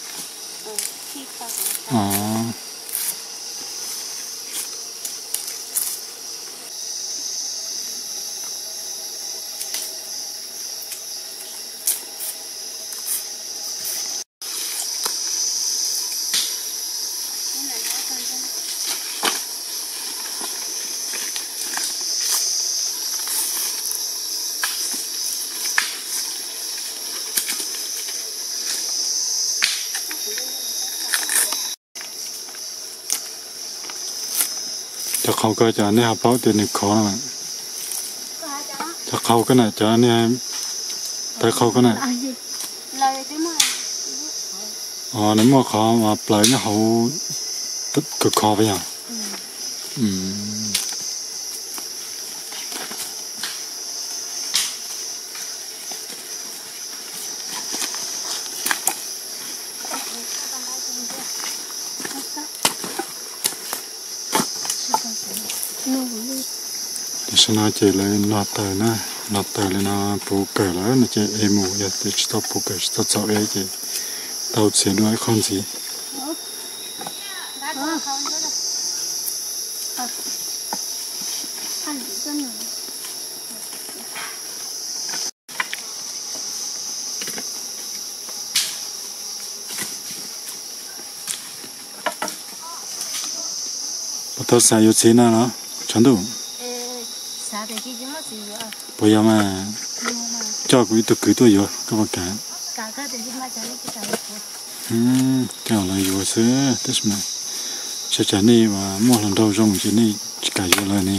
Cov qhau ko cov nej ho paub tias nws khov no. Cov qhau ko na, cov nej tawv qhau ko na. Nws muaj qhov uas plaws nyob hauv, khov khov yog. Tam sim no ces lawv no taws na, no taws li no puv kawg lawm no ces ev mus, yog tias tsis tau puv kawg tsis tau txaus ev ces tau txiav dua ib qho ntxiv. Puas tau xav yuav txiv no los tshav ntuj? Puas yog mas? Coj kuv ib tug kwv tuaj yuav koj puas kam? Coj los yuav xwb tab sis mas tsam nej uas muaj hluas nraug zoo ces nej tsis kam yuav lawm ne.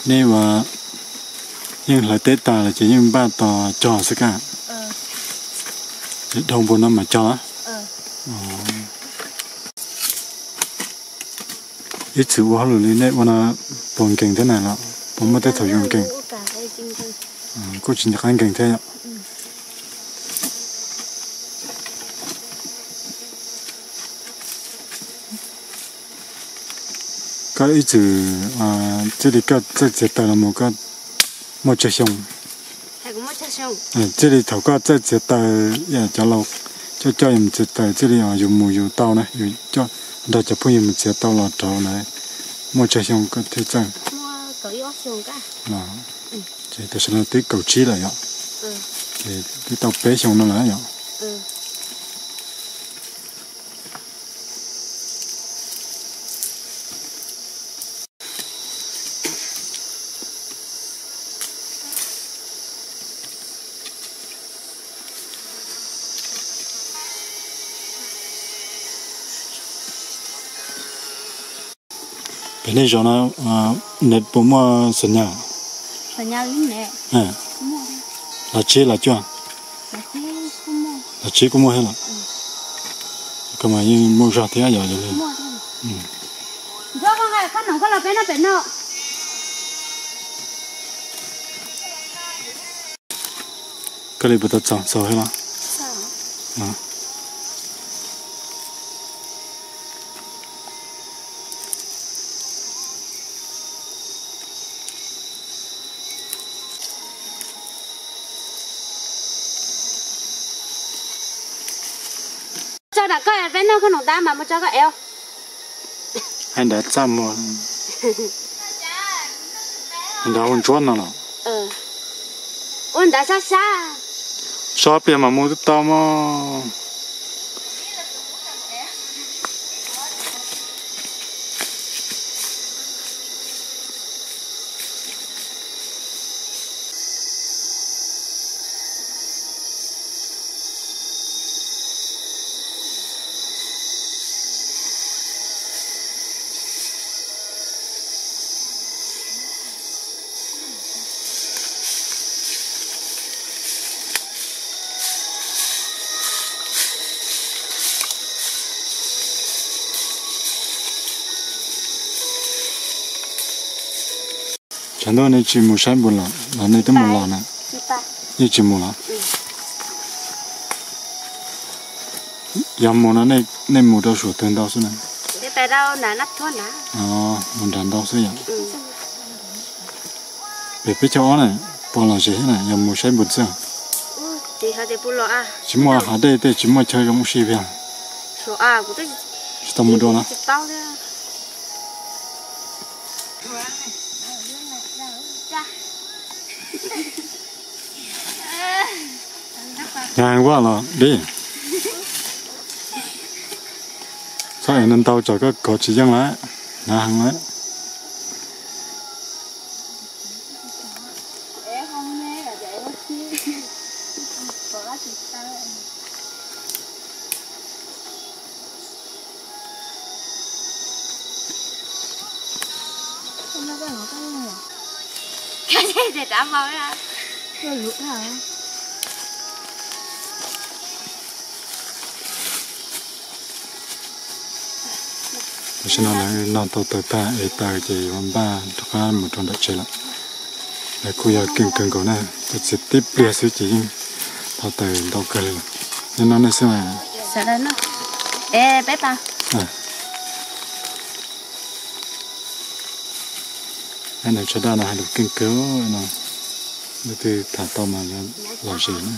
Nej uas yeej hlawv teb tas lawm ces yeej npaj tos cog xwb kaj. Ces dhau npaum no mas cog. Ib txwm ua hauj lwm li nej ua no puas nkees thiab na los puas muaj tej thaum yuav nkees? Kuj tsis nco qab nkees thiab yom. Koj ib txwm, txij li koj txawj txiav taws los mus koj muaj tsawg xyoo? Txij li thaum koj txawj txiav taws, cov laus coj coj yus mus txiav taws, txij li yus mus yus tau na, yus nrog cov phooj ywg mus txiav tau los rau lawm, muaj tsawg xyoo koj thiaj txawj? Ces tam sim no twb kaum tsib lawm yom, ces twb tau peb xyoo no lawm yom. Pem nej zos no, neb puas muaj xa nyas? Los tsib los cuaj? Los tsib kuj muaj thiab los? Koj mas yeej muaj zog thiab yom, yog li. Koj li puas tau txaus, txaus thiab los? Tso nram koj peb noj koj num tab mas mus tso koj ev. Hais nrad txaj muag. Nrad ua ntsuab no los? Ua nrad sab sab. Sob pliag mas mus twb tau mog. Tshav ntuj nej tsis mus saib npus los los nej twb mus los na? Yeej tsis mus los? Yog mus no nej mus rau suam twg ntau xwb na? Mus nram ntau xwb yom. Pem peb caug ob na, pom los zem thiab na, yog mus saib npus txwj. Tsis muaj hav dej tej, tsis muaj chaw zoo ua si pes. Tsis tau mus dua los? Nyav heev vaj los dib. Txhob ev ntau ntau tsam koj kov tsis yeej lawm, nyav heev lawm. Tam sim no lawv noj tau taws tag, ev taws ces yuav npaj rov qab mus rau nram tsev lawm. Lawv kuj yog keej kawg nkaus na, tus txiv tib pliag xwb ces yeej thau taws ntau kawg li. Nyob no nej xwb mas. Nws tsho daj no hais lus keej kawg no, leej twg tham tau mas lom zem na.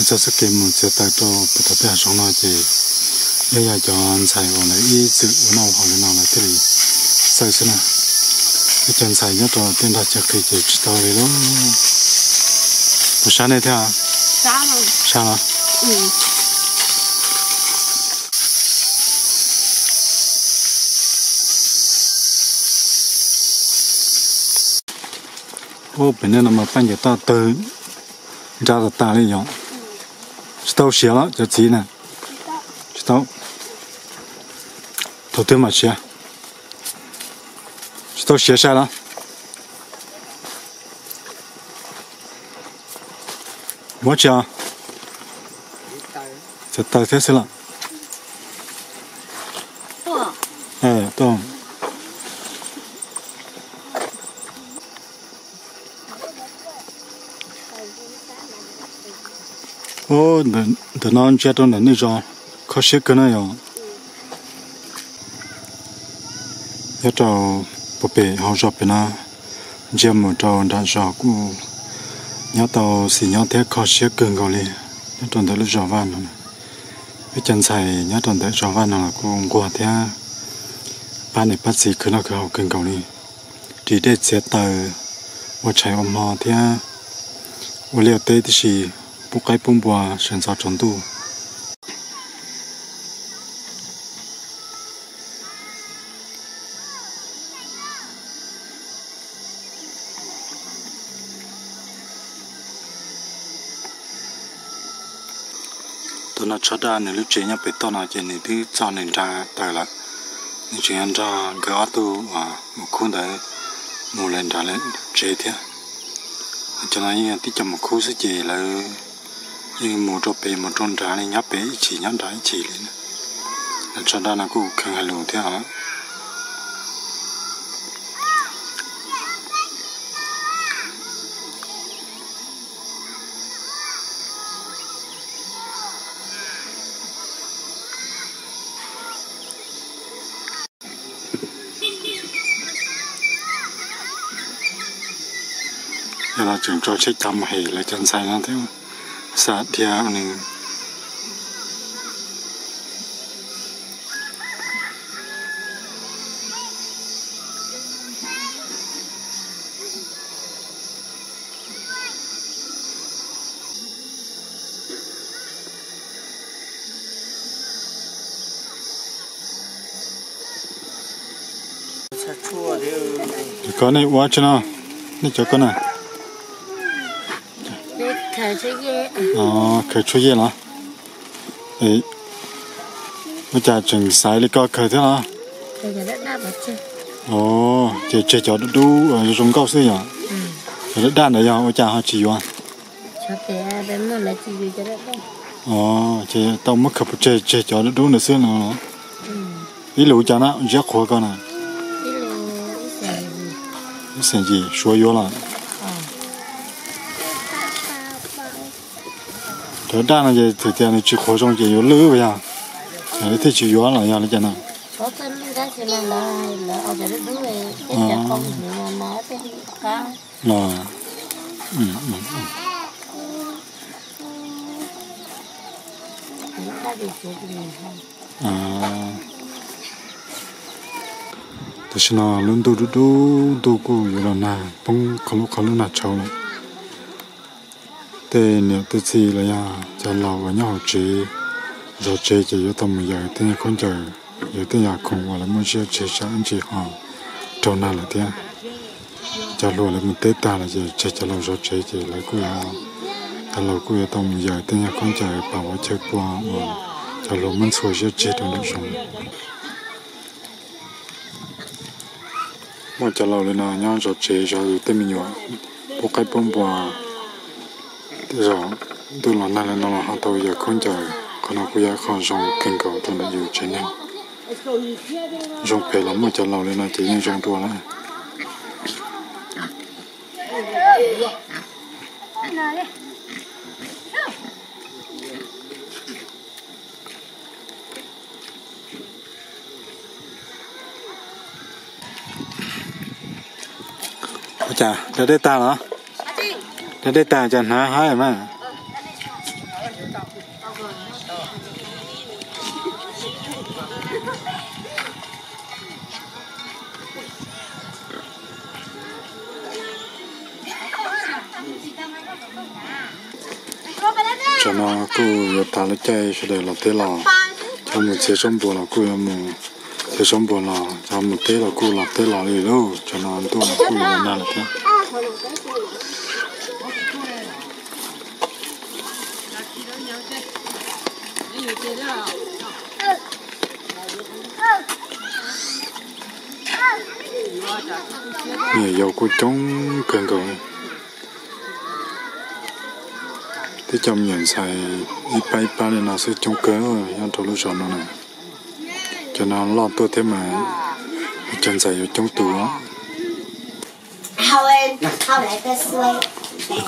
Txoj xub kev mus txiav taws rau puag tom tej hav zoov no ces yeej yog cov ntxhais uas lawv ib txwm ua noj ua haus li no lawv thiaj li txawj xwb na. Ib co ntxhais nyob rau tej nrog chaw qis ces tsis tau li lauj. Puas sab nej thiab? Sab los? Ub, pem nej no mas paj ncaws toj tawg nra tas tas li yom. Tsis tau siav los cov txiv na? Tsis tau. Thaum twg mam siav? Tsis tau siav sai los? Muab tsis os? Txiav taws thiab xwb los? Ub, ntawm no ntsia rau ntawm nej zos kho siab kawg na yom. Nyob rau puag pem hauv zos pem no, ntsia mus rau nram zos kuj nyob tau xis nyob thiab kho siab kawg nkaus li. Nyob rau ntawm lub zos vaj no, peb cov ntxhais nyob rau ntawm zos vaj no los kuj nquag thiab pab niam pab txiv khwv noj khwv haus kawg nkaus li, ris dej txiav taws, ua tshais ua hmo thiab ua liaj ua teb tib si, pub qaib pub npua sawv ntxov tsaus ntuj. Tus no tsho daj nws lub tsev nyob pem toj no ces nws twb txog nws nra taws lawm. Nws tseem yuav nrog nkawd ob tug mus khub ntawd mus lawm nram lawv tsev thiab. Cov no yeej yog tib co mus khub xwb ces lawv Yeej mus rau pem mus rau nrad li, nyob pem ib chim nyob nrad ib chim li. Los tso daj no kuj kheev hais lus thiab os. Yog los tseem tso tsheb cov mus hem lawv cov ntxhais no thiab, xam dhia nws. Koj nej ua tsi no? Nej cov koj na? Khaws tshuaj yej los? Ua cas tseem xaiv li koj khaws thiab los? Ces tseg cov dub dub zoo nkauj xwb yom? Cov daj daj ntawd yog ua cas ho tsis yuav? Ces tau muab khaws pov tseg, tseg cov dub dub ntawd xwb no los? Ib lus cas na, ziab qhuav koj na? Ib xees yim, suav yuav los? Cov daj no ces txawm tias nws tsis qhuav zoo ces yuav lwj yog, thiaj tsis yuav los yog li cas no? Los tam sim no lub ntuj dub dub, ntuj kuj yuav los nag, poob qhov lub qhov lub nag tshauv lawm. Tej niam tej txiv los yog cov laus uas nyob hauv tsev, zov tsev ces yuav tau mus yaws tej nyuag khaub ncaws, yaws tej yam khoom uas lawv muaj siab tseg tsam ib ntsis ho raug nag lawm thiab. Cov hluas lawv mus teb tag lawm ces tseg cov laus zov tsev ces lawv kuj, cov laus kuj yuav tau mus yaws tej nyuag khaub ncaws pas vov chaw pua uas cov hluas muab ntxhua siab tseg rau nraum zoov. Muaj cov laus li no nyob zov tsev zov yus tej me nyuam pub qaib pub npua. Tej zaum ntuj los nag li no los ho tau yaws khaub ncaws, qhov no kuj yog qhov zoo kawg nkaus rau ntawm yus tsev neeg. Zoo phem los muaj cov laus li no ces yeej zoo dua lawm. Ua cas da dej tag los? Da dej tag cas hnav haib mas. Tsam no kuj yuav tas lub caij sawv daws los teb los, cov mus txiav zaub npua los kuj yuav mus txiav zaub npua los, cov mus teb los kuj los teb los li lauj. Tsam no ntuj los kuj yuav los nag lawm thiab. Niam yau kuj coob kawg nkaus li. Twb cov me nyuam ntxhais ib pab ib pab li no xwb coob kawg nyob rau lub zos no na. Cov no loj tuaj thiab mas cov ntxhais yuav coob tus.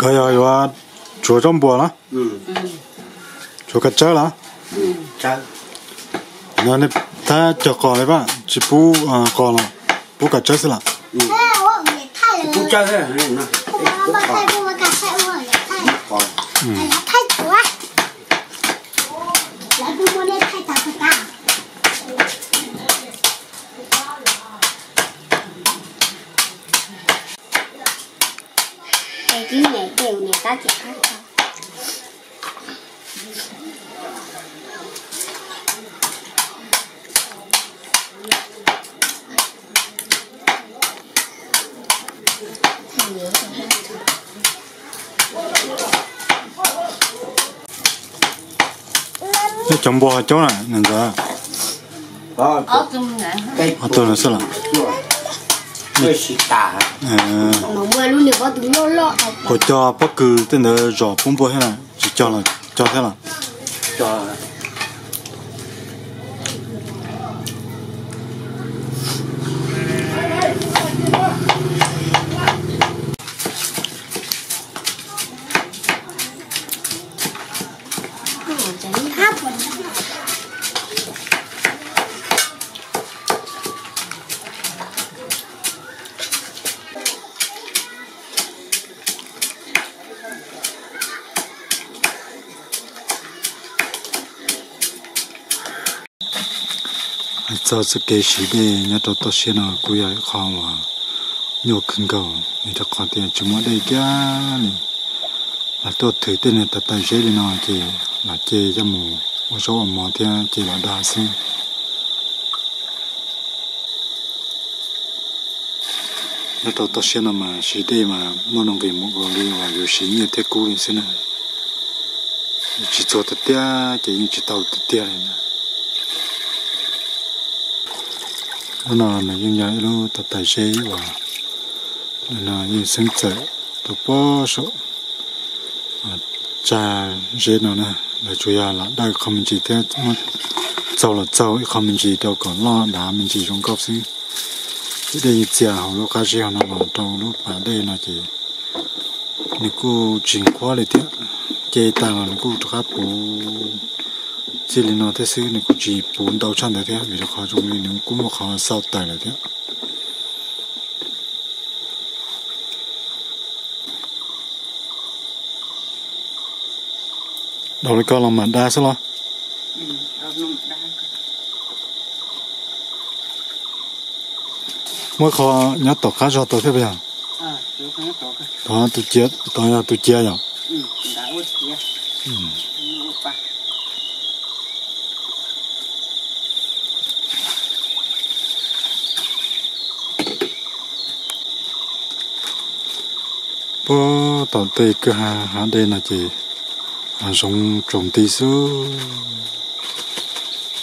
Koj yog yuav tsuav zaub npua los? Tsuav kav tsawb los? No nej thab cog qos li pab, tsis pub qos los pub kav tsawb xwb los? Nej cov npua coob na niam ntxawm? Ob tug no xwb los? Puas cog pob kws tej ntawd zom pub npua thiab na? Tsis cog los? Tso thiab los? Hais txog txoj kev siv dej nyob rau toj siab no kuj yog ib qho uas nyuaj kawg nkaus, vim rau qhov tias tsis muaj dej kiag li. Los tuaj thwm tej niag tais tais zeb li no ces los ces coj mus ua zaub ua mov thiab ces los da xwb. Nyob rau toj siab no mas siv dej mas muaj nuj nqis mus ua li uas yus siv nyiaj thiab kub li xwb na. Yus tsis txuag tiag tiag ces yeej tsis tau tiag tiag li na. Lub no nws yeej yog ib lub tais tais zeb uas no yeej xeeb txawm rau pob saum tsag zeb no na. Lawv tsuas yog lam dawj qho me ntsis thiab muab txaug los txaug ib qho me ntsis rau kom loj dav me ntsis zoo nkauj xwb. Ces dej yeej txias hauv lub qab zeb no los rau lub pas dej no ces nws kuj tsis nqhuab li thiab. Ce tag los nws kuj rov qab puv txij li no thiab xwb, nws kuj tsis puv ntau tshaj ntawd thiab vim rau qhov zoo li nws kuj muaj qhov xauj tawm lawm thiab. Daus li ko los mam da xwb los? Muab qho nyob tom qab zog tau thiab puas yog? Tod yog tus cia yom? Puag tom tej kwj ha hav dej no ces hav zoov tsaus nti xwb.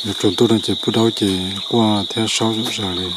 Yog tsaus ntuj no ces pub daub ces quaj thiab saub zom zaws li.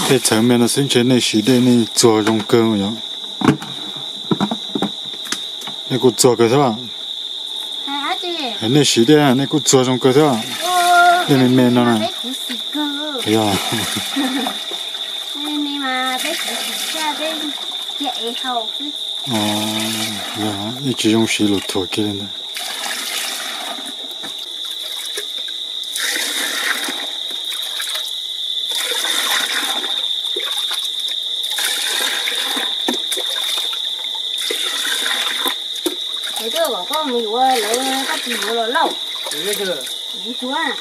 Tej txhawv me no xwb ntshe nej siv dej nej txuag zoo kawg yom? Nej kuj txuag kawg thiab. Nej siv dej nej kuj txuag zoo kawg thiab. Dej me me no na. Yog. Yeej tsis zoo siv lus thuam kiag li ntag. Lawv twb kom koj mus yuav lawv, koj tsis yuav los lauj. Kuv tsuav.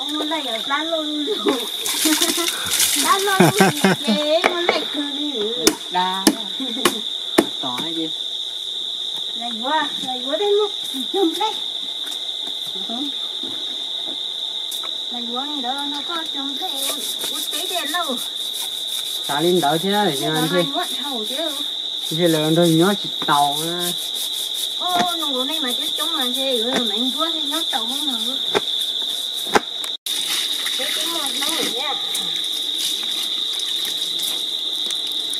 Muaj laij yog plab loj loj, plab loj loj ces muaj laij kawg li. Los yuav, los yuav tej muaj cog nplej. Los yuav li ntawd no koj cog nplej ua teb tej lauj. Xav li ntawd thiab, ntshe lawv nrog nyob tsis taus. Nws nej mas coob coob mas ntshe yuav me ncuab nyob tau no.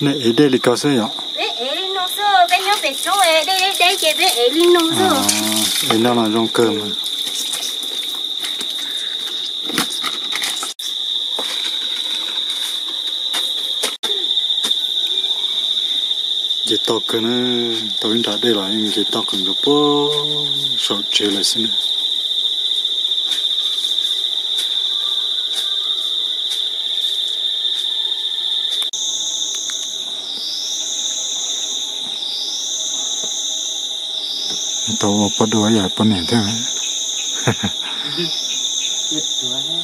Nej ev dej li ko xwb yom? Peb ev li no xwb, peb nyob pem roob dej deb deb ces peb ev li no xwb. Ev no los zoo kawg mas. Nce toj kawg na, tau ib nram dej los yeej nce toj kawg nkaus puag saum tsev lawm xwb na. Tau ua poj dua yam poj niam thiab.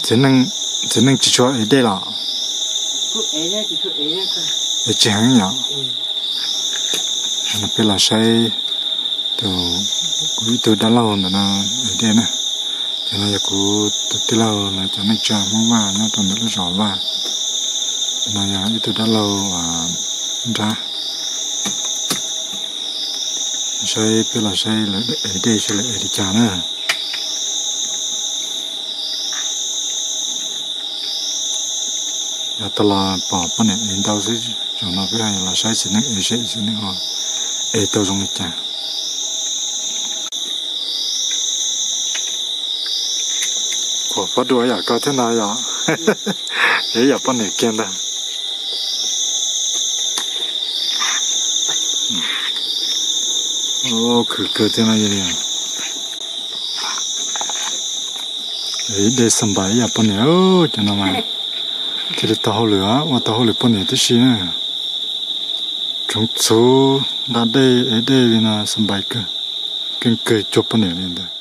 Txiv neej Txiv neej tsis tshua ev dej los? Ev tsis heev yom. Peb los saib kuv ib tug dab laug ntawm no ev dej na. Cov no yog kuv tus tij laug lawv cov neej tsa Hmoob Vaj nyob rau ntawm lub zos Vaj. No yog ib tug dab laug nrab. Saib peb los saib lawv ev dej saib lawv ev li cas na. Yog tau los pom poj niam ev ntau xwb, zaum no peb los saib txiv neej ev seb txiv neej ho ev tau zoo li cas. Khuam pob dua yam koj thiab no yom. Ev yam poj niam kiag ntag. Khwv kawg thiab no. Ev dej xa npais ib yam poj niam, cov no mas thiaj li tau hauj lwm, ua tau hauj lwm poj niam tib si na. Tsoov txhuv nqa dej ev dej li no xa npais kawg, keej kawg cuag poj niam li ntawd.